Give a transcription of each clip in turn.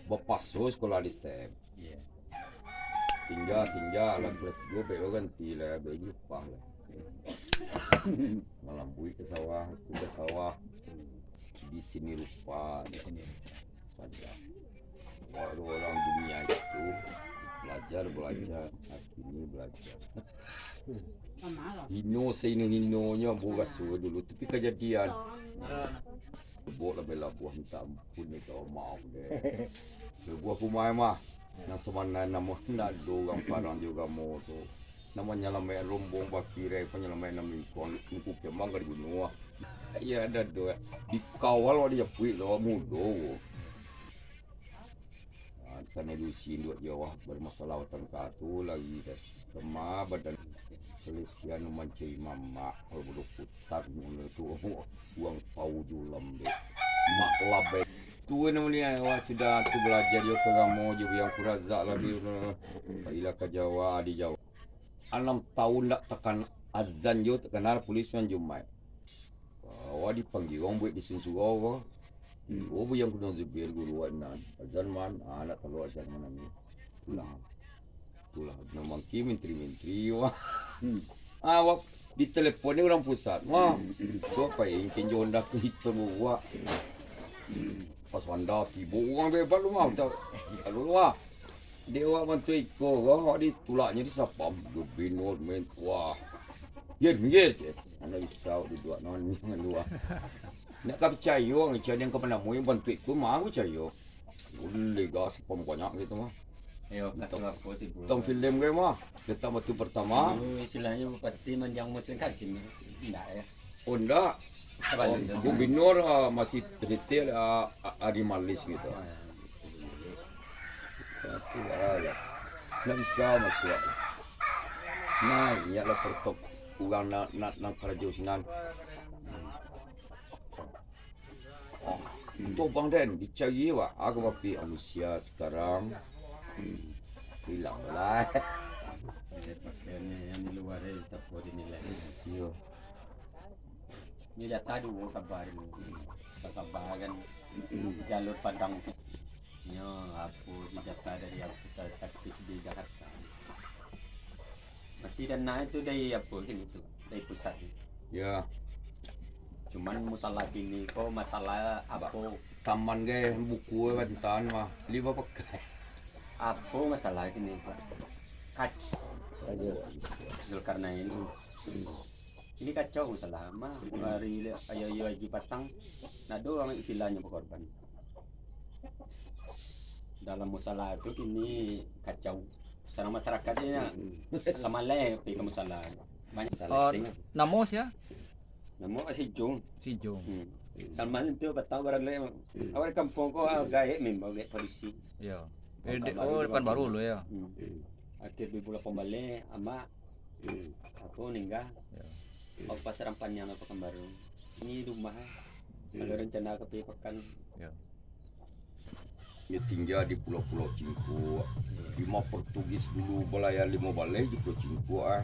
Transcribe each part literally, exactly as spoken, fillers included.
Bapaso sekolah di S T M. Tingga, tingga, lah kelas tigo, bek ganti lah, bek jupang lah. Malambuik ka sawah, aku ka sawah. Di sini lupa, di sini lupa. Saja. Baru orang dunia itu belajar, belajar, kini belajar. Hino sahino-hinonyo ambo raso dulu, tapi kajadian. Buek lah balabuah, minta ampun, minta maaf deh. Labuah Pumai mah, nan sabananyo namo ndak ado urang parang jo agamo tu. Nan manyalamaik rombong bakirai, panyalamaik nan lingkuang, Ungku Kemang ka dibunuah. Iyo, ado doh. Dikawal awak dijapuik tu, awak mudo. Ah, karano di usia induak di awak bermasalah batangka tu, lari dari rumah badan Salesian mancari mamak, kalau bodoh putar mano tu, uang pau jo lambek. Mak labai. Tu namonyo, wah, sudah tu balajar jo ka agamo jo biang kurazak lagi. Pailah ka Jawa, di Jawa. Anam taun ndak takan azan jo, takana polis nan Jumaik. Awak dipanggia urang buek di Sinsuo ko. Oh, buyang Kudang Zubir guru awak nan. Azan man, ah, ndak tahu azan man ni. Pulang. Itulah, nan mangki menteri-menteri, wah. Hmm. Ah, wak, ditelepon ni urang pusat. Wah, tu apo, ingkin jo Honda ka hito buak. Pas Honda tibo urang bebas lu mah, tak, lalu wah. Dek awak bantu iko, wah, awak ditulaknyo di sapam. Gubernur main, wah. Minggir, minggir, cek. Anak bisa awak duduak non, jangan luar. Nak ka picayo, urang cari yang ka manamui bantu iko, mah picayo. Buliah gas pam banyak gitu mah. Iyo, kato apo tu, Bro? Tong filem gai mah. Datang batu pertama. Dulu istilahnyo Bupati Mandiang Muslim Kasim. Ndak, yo? Oh, ndak. Sabalun tu. Gubernur, ah, masih P D T, ah, ah, Adi Malis gitu. Ah, yo. Tapi lah, yo. Ndak bisa masuak. Nah, inyo lah pertop urang nak, nak, nak karajo sinan. Tobang den, dicari wak. Aku mapi manusia sekarang. Hilang lah. Pakaiannya yang di luar, eh, tak boleh dinilai. Iyo. Ini data dulu kabar ini. Kabar kan jalur Padang. Nyo, apo di data dari Angkutan Taktis di Jakarta. Masih dana itu dari apo sini tu, dari pusat tu. Ya. Cuman masalah kini ko, masalah apo? Taman ge, buku ge bantuan mah, limo pakai. Apo masalah kini ko? Kac-, Zulkarnain. Ini kacau masalah mah. Hari ayo-ayo Haji Patang, ndak ado urang istilahnyo bakorban. Dalam musala tu kini kacau. Sarang masyarakat ni lah malai pai ka musala. Banyak. Oh, namo sia? Namo si Jung. Si Jung. Hmm. Salman tu patang barang lain. Awak di kampuang ko, ah, gaek memang, gaek padusi. Iyo. Eh, de-, oh, Pekanbaru dulu, yo. Hmm. Akhir duo ribu lapan baleh, amak, apo, maningga. Yo. Awak pasar Ampaniang, Pekanbaru. Ini rumah, eh. Kalau rencana ka pai Pekan. Yo. Nyo tingga di Pulau-Pulau Cingkuak. Di rumah Portugis dulu, balayia limo baleh di Pulau Cingkuak, ah.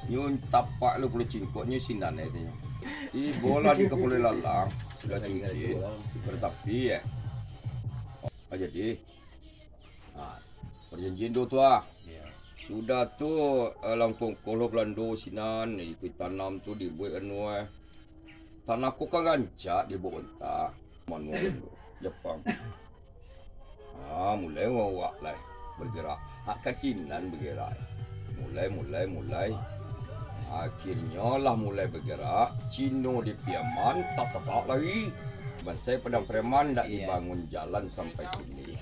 Nyo tapak lo Pulau Cingkuak, nyo sinan, eh, katonyo. Ibo lah di Kapulai Lalang, sudah cincin, bertapi, eh. Ah, jadi, ah, perjanjian do tu, ah. Iyo. Sudah tu, eh, langkong kolo Balando sinan, ikuik tanam tu dibuek anu, eh. Tanah ko kan rancak dibuek ontak. Manual tu, Japang. Ah, mulai awak lai bergerak. Hak ka sinan bergerak. Mulai, mulai, mulai. Akhirnyo lah mulai bergerak. Cino di Piaman, tasasak lagi. Bansai Padang Preman ndak dibangun jalan sampai kini.